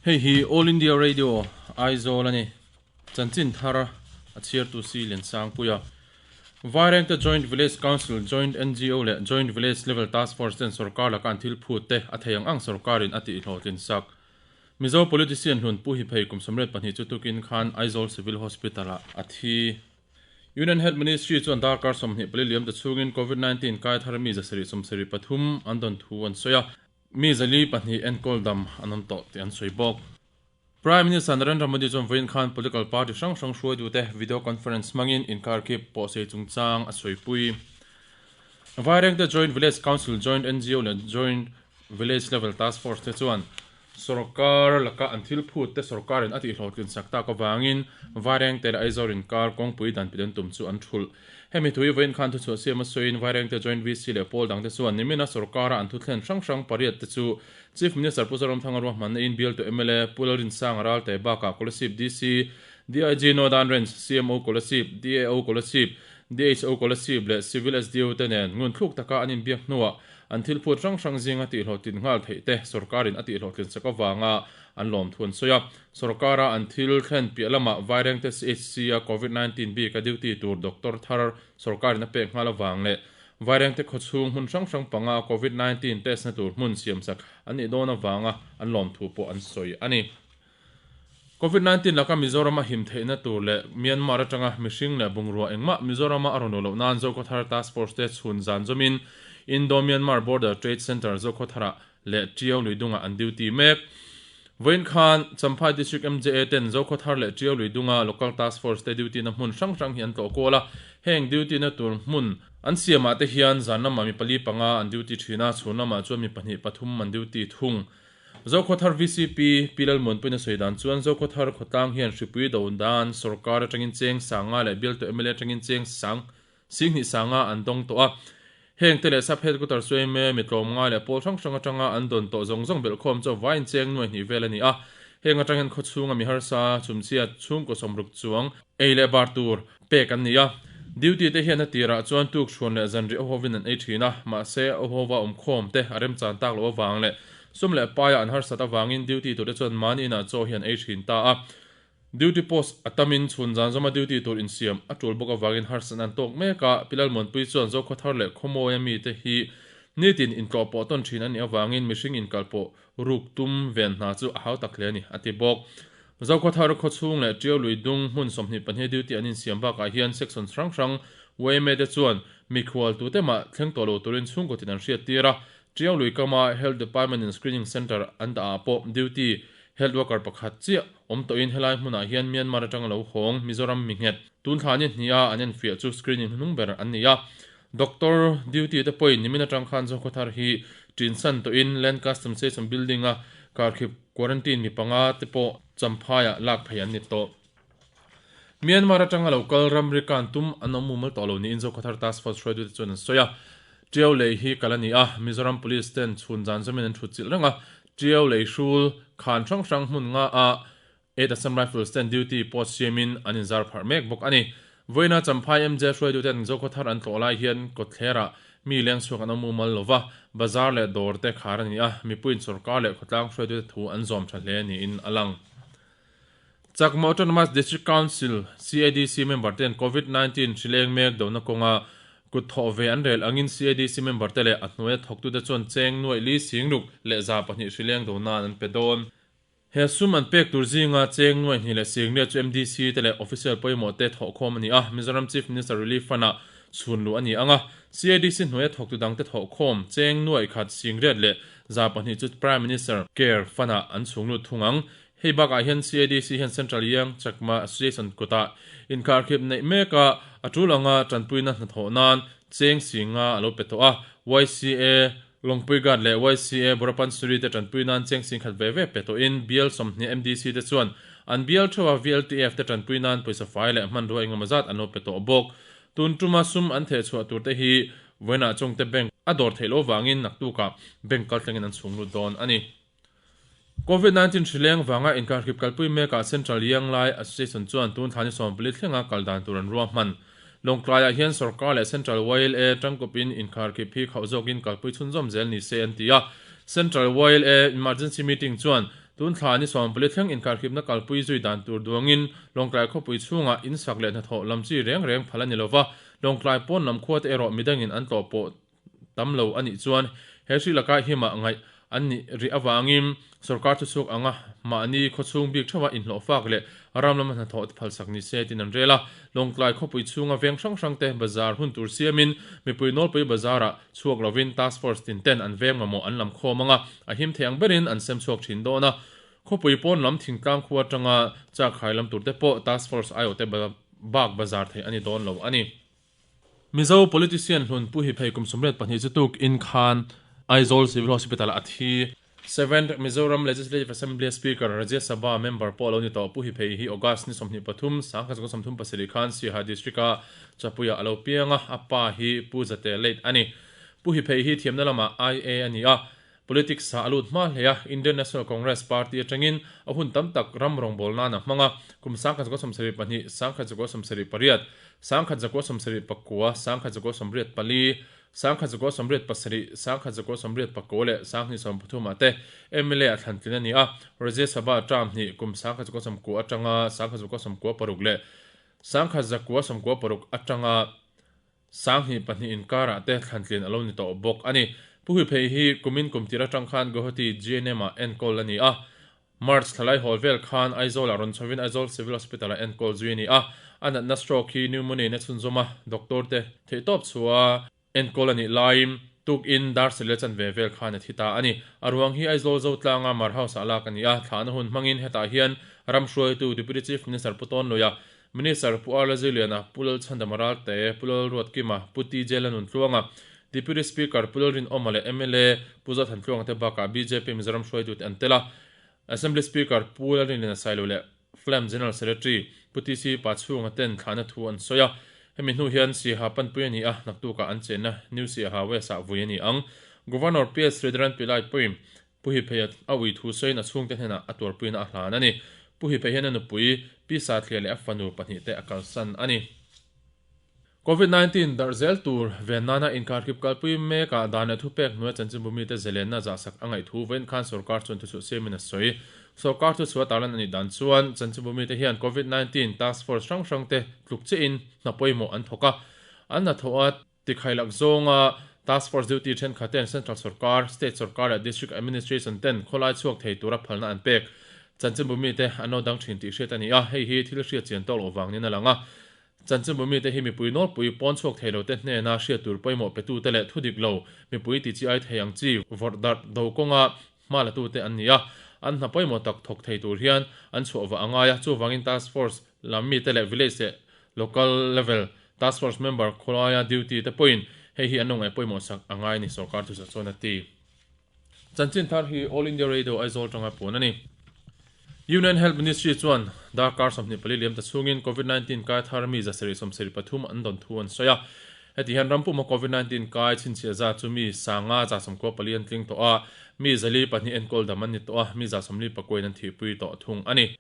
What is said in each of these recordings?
Hei hi All India Radio, Aizawl a ni. Chanchin thar a chhiartu si Liansangpuia. Vairengte Joint Village Council, Joint ngo leh Joint Village Level Task Force ten sorkar laka an thil phut te a thei ang ang sorkarin a tihhlawhtlin sak. Mizo politician hlun Pu Hiphei kum 32 chu tukin khan Aizawl Civil Hospital-ah a thi. Union Health Ministry chuan darkar 24 liam ta chhungin Covid 19 kai thar mi 773 an dawn thu an sawi a. Mi 402 enkawl dam an awm tawh tih an sawi bawk. Prime Minister Narendra Modi chuan vawiin khan political party hrang hrang hruaitute video conference hmangin inkarkhip pawhsei chungchang a sawipui. Vairengte Joint Village Council, Joint ngo leh Joint Village Level Task Force te chuan sorkar laka an thil phut te sorkarin a tihhlawhtlin sak tak avangin Vairengte leh Aizawl inkar kawngpui dan piden tum chu an thulh. Hemi thu hi vawiin khan thuchhuah siam a sawiin Vairengte Joint VC leh pawl dangte chuan nimina sorkara an thutthlen hrang hrang pariat te chu Chief Minister Pu Zoramthanga ruahmanna in bialtu mla Pu Lalrinsanga Ralte bakah Kolasib DC, DIG Northern Range, CMO Kolasib, DAO Kolasib, DHO Kolasib leh Civil SDO te nen ngun thluk taka an inbiak hnuah an thil phut hrang hrang zinga tihhlawhtlin nghal theih te sorkarin a tihhlawhtlin sak avanga an lawmthu an sawi a. Sorkara an thil thlen piah lamah Vairengte CHC a Covid 19 bika duty tur doctor thar sorkarin a pek nghal avang leh Vairengte khawchhung hmun hrang hrang panga Covid 19 test na tur hmun siamsak an nih dawn avanga an lawmthu pawh an sawi a ni. Covid 19 laka Mizoram a him theihna tur leh Myanmar atanga mihring leh bungrua engmah Mizoram a a rawn loh nan Zokhawthar Task Force te chhun zan zawmin Indo-Myanmar Border Trade Centre Zokhawtharah leh Tiau Luidungah an duty mek. Vawiin khan Champhai District MJA ten Zokhawthar leh Tiau Luidunga Local Task Force te duty na hmun hrang hrang hi an tlawh kual a, heng duty na tur hmun an siamah te hian zan lamah mi pali panga an duty thin a, chhun lamah chuan mi pahnih pathum an duty thung. Zokhawthar VCP, Pi Lalmuanpuiin a sawi dan chuan Zokhawthar khawtlang hian hripui do dan sorkar atangin cheng sanga leh bialtu mla atangin cheng sang Singhnih sanga an dawng tawh a. Heng te leh sub headquarter Suaime, mi tlawmngai leh pawl hrang hrang atanga an dawn tawh zawng zawng belhkhawm chu vaiin cheng nuai hnih vel a ni a. Heng atang hian khawchhunga mi harsa, chhumchhia, chhungkaw sawmruk chuang ei leh bar tur pek an ni a. Duty te hian a tirah chuan tuk chhuan leh zanriah awhovin an ei thin a, mahse awhova awmkhawm te a remchan tak loh avang leh sum leh paia an harsat avangin duty turte chuan mahni inah chaw hi an ei thin ta a. Duty post a tamin chhun zan zawma duty tur insiam a tul bawk avangin harsatna an tawk mek a, Pi Lalmuanpui chuan Zokhawthar leh Khawmawia mite hi nitin intlawh pawh tawn thin a nih avangin mihring inkalpawh ruk tum ven hna chu a hau tak hle a ni, a ti bawk. Zokhawthar khawchhung leh Tiau lui dung hmun 22 duty an insiam bakah hian section hrang hrang yma te chuan mikhual tute mah thleng tawh lo turin chhungkaw tin an hriattir a, Tiau lui kama Health Department in Screening Centre an dah ah pawh duty Health worker pakhat chiah awm tawhin helai hmunah hian Myanmar atanga lo hawng Mizoram mi nghet tun thla ni hnih a an enfiah chu screening hnuhnung ber an ni a. Doctor duty te pawhin nimin atang khan Zokhawthar hi ṭinsan tawhin Land Custom Station building a karkhip quarantine mi panga te pawh Champhaiah lak phei an ni tawh. Myanmar atanga lo kal ramri kan tum an awm mumal tawh lo niin Zokhawthar Task Force hruaitute chuan an sawi a. Tiau lei hi kal a ni a, Mizoram Police ten chhun zan zawmin an thut chilh reng a, Tiau lei hrul khan hrang hrang hmun nga a Eight Assam Rifles ten duty post siamin an inzar pharh mek bawk a ni. Vawiina Champhai MJ hruaituten Zokhawthar an tlawh lai hian kawtthlerah mi leng chhuak an awm mumal lo va, bazar leh dawr te khar a ni a, mipuiin sorkar leh khawtlang hruaitute thu an zawm tha hle niin a lang. Chakma Autonomous District Council, CADC, member ten Covid 19 hri leng mek dohna kawnga kut thawh ve an rel angin CADC member te leh a hnuaia thawktute chuan cheng nuaih li singruk leh 200 hri leng do nan an pe dawn. He sum an pek tur zinga cheng nuaih hnih leh singriat chu MDC te leh official pawimawh te thawhkhawm a ni a, Mizoram Chief Minister Relief Fund-ah chhun luh a ni ang a. CADC hnuaia thawktu dangte thawhkhawm cheng nuaih khat singriat leh 200 chu Prime Minister Care Fund-ah an chhung lut thung ang. Hei bakah hian CADC hian Central Young Chakma Association kutah inkharkhip neih mek a, a tul anga tanpuina hnathawh nan cheng singa a lo pe tawh a. YCA Lawngpui Guard leh YCA Borapansuri te tanpui nan cheng sing khat ve ve pe tawhin bial 20 MDC te chuan an bial theuha VLTF te tanpui nan pawisa fai leh hmanrua engemaw zat an lo pe tawh bawk. Tun tuma sum an theh chhuah tur te hi vawiinah Chawngte Bank a dawr theih loh vangin naktukah bank kaltlangin an chhung lut dawn a ni. Covid 19 hri leng vanga inkarkhip kalpui mekah Central Young Lai Association chuan tun thla ni 14 thlenga kal dan tur an ruahman. Lawngtlaiah hian sorkar leh Central YLA tangkawpin inkarkhip hi khauh zawkin kalpui chhunzawm zel ni se an ti a. Central YLA Emergency Meeting chuan. Tun thla ni 14 thleng inkharkhipna kalpui zui dan tur duangin Lawngtlai khawpui chhungah insak leh hnathawh lam chi reng reng phal a ni lova, Lawngtlai pawn lam khuate erawh midangin an tlawh pawh tam lo a nih chuan he hri laka himah ngaih an nih rih avangin sorkar thuchhuak anga mahni khawchhung bik theuha inhlawhfak leh ram lama hnathawh phalsak ni se tiin an rel a. Lawngtlai khawpui chhunga veng hrang hrangte bazar hun tur siamin mipui nawlpui bazarah chhuak lovin task force tin ten an veng mamawh an lam khawm anga a him thei ang berin an sem chhuak thin dawn a. Khawpui pawn lam thingtlang khua atanga chakkhai lam tur te pawh task force aiawhte bak bazar theih a ni dawn lo a ni. Mizo politician hlun Pu Hiphei kum 32 chu tuk in khan Aizawl Civil Hospital ah a thi. Seventh Mizoram Legislative Assembly Speaker, Rajya Sabha member pawh a lo ni tawh. Pu Hiphei hi August ni 23, 1937 khan Siaha District ah Chapuiah a lo piang a, a pa hi Pu Zate Late a ni. Pu Hiphei hi thiamna lamah IA a ni a, Politics ah a lut hma hle a, Indian National Congress party atangin a hun tam tak ram rawngbâwl nan a hmang a, kum 1972, 1978, 1979, 1984, 1987, 1989 leh 2023 ah te mla a thlan tlin a ni a, Rajya Sabha term hnih kum 1990 atanga 1996 leh 1996 atanga 2002 inkarah te thlantlin a lo ni tawh bawk a ni. Pu Huiphei hi kumin kum tir atang khan Guwahati GNM-ah enkawl a ni a. March thlalai hawl vel khan Aizawl-ah rawn chhovin Aizawl Civil Hospital-ah enkawl zui a ni a. A natna stroke hi pneumonia-in a chhunzawm a, doctor te theihtawp chhuah enkawl a nih laiin tukin dar sele chanve vel khan a thi ta a ni. A ruang hi Aizawl Zotlanga Mar House-ah lak a ni a, thlahna hun hmangin hetah hian ram hruaitu Deputy Chief Minister Pu Tawnluia, Minister Pu Arla Ziliana, Pu Lalchhandama Ralte, Pu Lalruatkima, Pu TJ Lanuntluanga, Deputy Speaker Pu Lalrinawma leh mla Pu Zothantluanga te bakah bjp Mizoram hruaitute an tel a. Assembly Speaker Pu Lalrinliana Sailo leh FLAM General Secretary Pu TC Pachhunga ten thlahna thu an sawi a. Hemi hnu hian Siaha panpui a ni a, naktukah an chenna New Siaha West-ah vui a ni ang. Governor PS Sridharan Pillai pawhin Pu Hiphei a ui thu sawiin a chhungte hnenah a tuarpuina a hlan a ni. Pu Hiphei hian a nupui, Pi Sathlia leh a fanu pahnihte a kalsan a ni. Covid 19 darh zel tur ven nana inkarkhip kalpui mekah dan leh thupek hnuaia chanchinbu mite zelenna zahsak a ngaih thu vawiin khan sorkar chuan thuchhuah siamin a sawi. Sorkar thuchhuah tarlan a nih dan chuan chanchinbu mite hian Covid 19 task force hrang hrangte tluk chiahin hna pawimawh an thawk a, an hnathawh a Tikhailak zawnga Task Force duty thenkhat ten Central Sorkar, State Sorkar leh District Administration ten khawlai chhuak thei tura phalna an pek. Chanchinbu mite an lo dang thin tih hriat a ni a, hei hi thil hriat chian tawk loh vangin a lang a. Chanchinbu mite hi mipui nawlpui pawn chhuak thei lo te hnena hriat tur pawimawh petute leh thu dik lo mipui ti chi ai thei ang chi vawrh darh do kawnga hma latute an ni a. An hna pawimawh tak thawk thei tur hian an chhuah vah a ngai a, chuvangin Task Force lam mite leh Village leh Local level Task Force member khawlaia duty te pawhin hei hi an lo ngaih pawimawh sak a ngai a ni, sorkar thuchah chuan a ti. Chanchin thar hi All India Radio Aizawl tanga puan a ni. Union Health Ministry chuan darkar 24 liam ta chhungin Covid 19 kai thar mi 773 an dawn thu an sawi a. Heti hian ram puma Covid 19 kai chhinchhiah zat chu mi 594 an tling tawh a, mi 402 enkawl dam an ni tawh a, mi 44 an thihpui tawh thung a ni.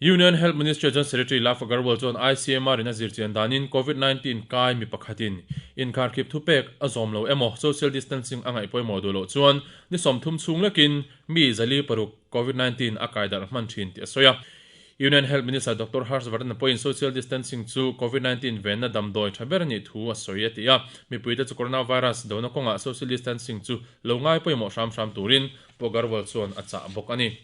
Union Health Ministry Joint Secretary Lav Agarwal chuan ICMR in a zirchian danin Covid 19 kai mi pakhatin inkharkhip thupek a zawm lo emaw social distancing a ngaih pawimawh duh loh chuan ni 30 chhung lekin mi 406 Covid 19 a kai darh hman thin tih a sawi a. Union Health Minister Doctor Harsh Vardhan pawhin social distancing chu Covid 19 venna damdawi tha ber a nih thu a sawi a ti a. Mipuite chu coronavirus dona kawngah social distancing chu lo ngai pawimawh hram hram turin Pu Agarwal chuan a chah bawk a ni.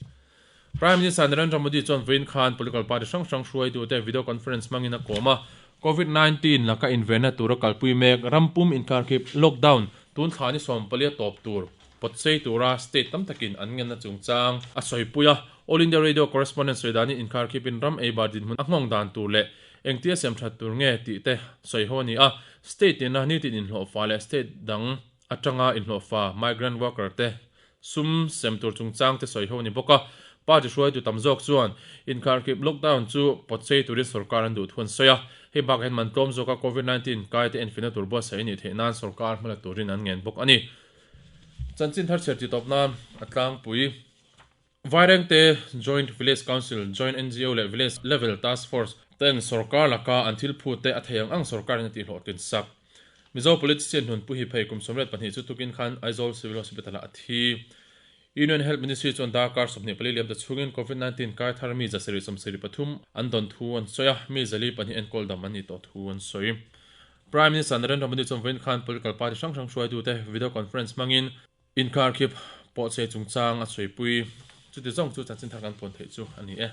Prime Minister Narendra Modi chuan vawiin khan political party hrang hrang hruaitute video conference hmangin a kawm a, Covid 19 laka invenna tura kalpui mek rampum inkarkhip, lockdown, tun thla ni 14 a tawp tur pawtsei tura state tam takin an ngenna chungchang a sawipui a. All India Radio correspondent sawi danin inkarkhipin ram eibar dinhmun a nghawng dan tur leh engtia siam that tur nge tih te sawi ho a ni a, state tina nitin inhlawhfa leh state dang atanga inhlawhfa migrant worker te sum sem tur chungchang te sawi ho a ni bawk a. Party hruaitu tam zawk chuan inkharkhip lockdown chu pawtsei turin sorkar an duh thu an sawi a. Hei bakah hian man tlawm zawka Covid 19 kai te enfina tur buatsaih a nih theih nan sorkar hmala turin an ngen bawk a ni. Chanchin thar chhiar titawp nan a tlangpui. Vairengte Joint Village Council, Joint NGO leh Village Level Task Force ten sorkar laka an thil phut te a thei ang ang sorkarin a tihhlawhtlin sak. Mizo politician hnun Pu Hiphei kum 32 chu tukin khan Aizawl Civil Hospital-ah a thi. Union Health Ministry chuan darkar 24 liam ta chhungin Covid 19 kai thar mi 173 an dawn thu an sawi a, mi 402 enkawl dam an nih tawh thu an sawi. Prime Minister Narendra Modi chuan vawiin khan political party hrang hrang hruaitute video conference hmangin inkharkhip pawhchei chungchang a sawipui. Chuti zawng chu chanchin thar kan puan theih chu a ni e.